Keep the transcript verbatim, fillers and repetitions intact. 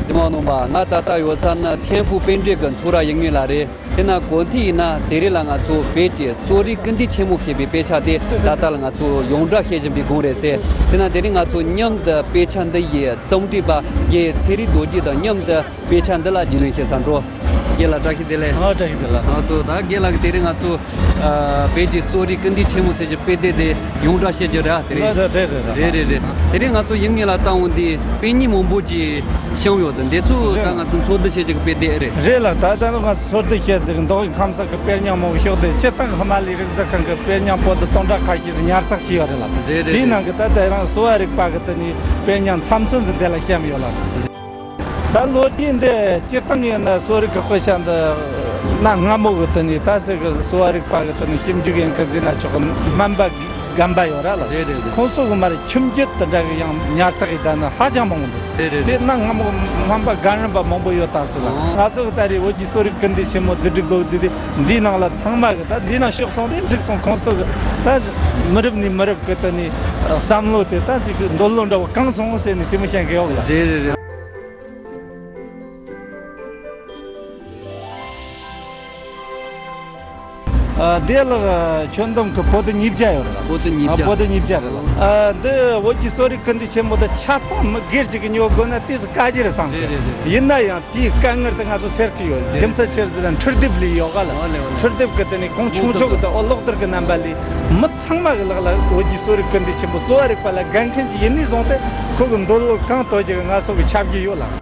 གཟིགས་མོ་བ་རྣམ་པ། ང་ད་ལྟ་ཡོད་ས་ནི་ཐེན་ཧྥུ་པཎྜི་ཏ་གི་ཚོགས་ར་ཡིན་ངེས་ལ་རེད། དེ་ན་གོ་ཐི་ཡིན་ན་དེ་རིང་ལ་ང་ཚོ་བོད་ཀྱི་གསོ་རིག་ཀིརྟི་ཆེན་མོ་ཞེས་པའི་དཔེ་ཆ་དེ་ད་ལྟ་ལ་ང་ཚོ་ཡོངས་བསྒྲགས་བྱེད་བཞིན་པའི་སྒང་རེད་ཟེར། དེ་ན་དེ་རིང་ང་ཚོ་མཉམ་དུ་དཔེ་ཆ་འདི་ཡི་རྩོམ་སྒྲིག་པ་རྒན་ཚེ་རིང་རྡོ་རྗེ་དང་མཉམ་དུ་དཔེ་ཆ་འདི་ལ་རྒྱུས་ལོན་བྱེད་སར་འགྲོ། རྒན་ལགས་བཀྲ་ཤིས་བདེ་ལེགས། ཨ། བཀྲ་ཤིས་བདེ་ལེགས། ལགས་སོ། ད་རྒན་ལགས་ཀྱིས་དེ་རིང་ང་ཚོ་ཨ་བོད་ཀྱི་གསོ་རིག་ཀིརྟི་ཆེན་མོ་ཟེར་གྱི་དཔེ་དེབ་དེ་ཡོངས་བསྒྲགས་བྱེད་རྒྱུ་རེད། དེ་རིང་། ལགས་སོ། རེད་རེད་རེད། རེད་རེད་རེད། དེ་རིང་ང་ཚོ་ཡིན་ངེས་ལ་བལྟ་འོང་དུས་དཔེ་རྙིང་མང་པོ་ཅིག་བཤམས་ཡོད་དེ། འདི་ཚོ་ད་རེད། ང་ཚོ་འཚོལ་བསྡུ་བྱེད་རྒྱུ་གི་དཔེ་དེབ་རེད། རེད་ལགས། ད་ལྟ་ང་ཚོ་འཚོལ་བསྡུ་བྱེད་རྒྱུ་གི་མདོ་དབུས་ཁམས་གསུམ་གྱི་དཔེ་རྙིང་མང་པོ་ཤོག་དེ། སྤྱིར་བཏང་གི་ཧི་མ་ལ་ཡའི་རིགས་འཛིན་ཁང་གི་དཔེ་རྙིང་པོ་ཏི་སྟོང་ཕྲག་ཁ་ཤས་ཤིག་ཉར་ཚགས་བྱས་ཡོད་རེད་ལགས། རེད་རེད། དེའི་ནང་གི་ད་ལྟ་རང་གསོ་བ་རིག་པ་གི་དེ་ནས་དཔེ་རྙིང་ཚབ་མཚོན་ཞིག་འདི་ལ་བཤམས་ཡོད་ལགས། ད་ལོ་རྒྱུས་འདི་སྤྱིར་བཏང་ཡིན་ན་གསོ་རིག་གི་དཔེ་ཆ་འདི་གནའ་སྔ་མོ་གི་དེ་ནས་ད་ཟེར་གི་གསོ་བ་རིག་པ་གི་དེ་ནས་ཞིབ་འཇུག་ཡིན་གི་འཛིན་ན་ཆོག་གི། སྨན་པ་རྒན་པ་ཡོད་ར་ལགས། རེད་རེད་རེད། ཁོང་ཚོ་གི་མར་ཁྱིམ་རྒྱུད་དེ་འདྲ་གི་ཡང་ཉར་ཚགས་ཡིན་ད་ནི་ཧ་ཅང་མང་པོ་འདུག། རེད་རེད་དེ་རེད། གནའ་སྔ་མོ་སྨན་པ་རྒན་རིམ་པ་མང་པོ་ཡོད་ད་ཟེར་ལགས། ཨོ། ང་ཚོ་གི་ད་རེས་བོད་ཀྱི་གསོ་རིག་ཀིརྟི་ཆེན་མོ་བསྡུ་སྒྲིག་དགོས་ཟེར་དུས་འདིའི་ནང་ལ་ཚང་མ་གི་ད་འདིའི་ནང་ཞུགས་སོང་དེ་འགྲིག་སོང་། ཁོང་ཚོ་གི་ད་མི་རབས་ནས་མི་རབས་གི་དེ་ནས་བསམ་བློ་དེ་ད་ཅིག་འདོད་བློ་འདྲ་བོ་གང་སོང་ཟེར་ནས་དེ་མོ་བཤད་གི་ཡོད་ལགས། རེད་རེད་རེད། ཨ། འདི་ལགས་ཁྱོན་བསྡོམས་ཀྱི་པོ་ཏི་ཉིས་བརྒྱ་ཡོད་རེད་ལགས། པོ་ཏི་ཉིས་བརྒྱ། ཨ། པོ་ཏི་ཉིས་བརྒྱ་རེད་ལགས། ཨ། འདི་བོད་ཀྱི་གསོ་རིག་ཀིརྟི་ཆེན་མོ་དེ་ཆ་ཚང་མི་སྒེར་གཅིག་གིས་ཉོ་དགོས་ན་ཏོག་ཙམ་དཀའ་རྒྱུ་རེད་བསམ་གི། རེད་རེད་རེད། ཡིན་ན་ཡང་དེའི་དཀའ་ངལ་དེ་ང་ཚོ་སེལ་གི་ཡོད། རེད། རྒྱུ་མཚན་ཆི་རེད་ཟེར་ན་འཕྲུལ་དེབ་ལས་ཡོད་ག་ལགས། ཨོ་ལེ་ཨོ་ལེ། འཕྲུལ་དེབ་གི་དེ་ནས་གོང་ཆུང་ཆུང་གི་དེ་ཨོ་ལོག་སྟེར་གི་རྣམ་པ་ལས་མི་ཚང་མ་གི་ལག་ལ་བོད་ཀྱི་གསོ་རིག་ཀིརྟི་ཆེན་མོ་གསོ་བ་རིག་པ་ལ་དགའ་མཁན་གྱི་ཡིན་ནས་བཟུང་སྟེ་ཁོ་གི་འདོད་བློ་གང་དོན་གྱི་ང་ཚོ་གི་ཁྱབ་ཀྱི་ཡོད་ལགས།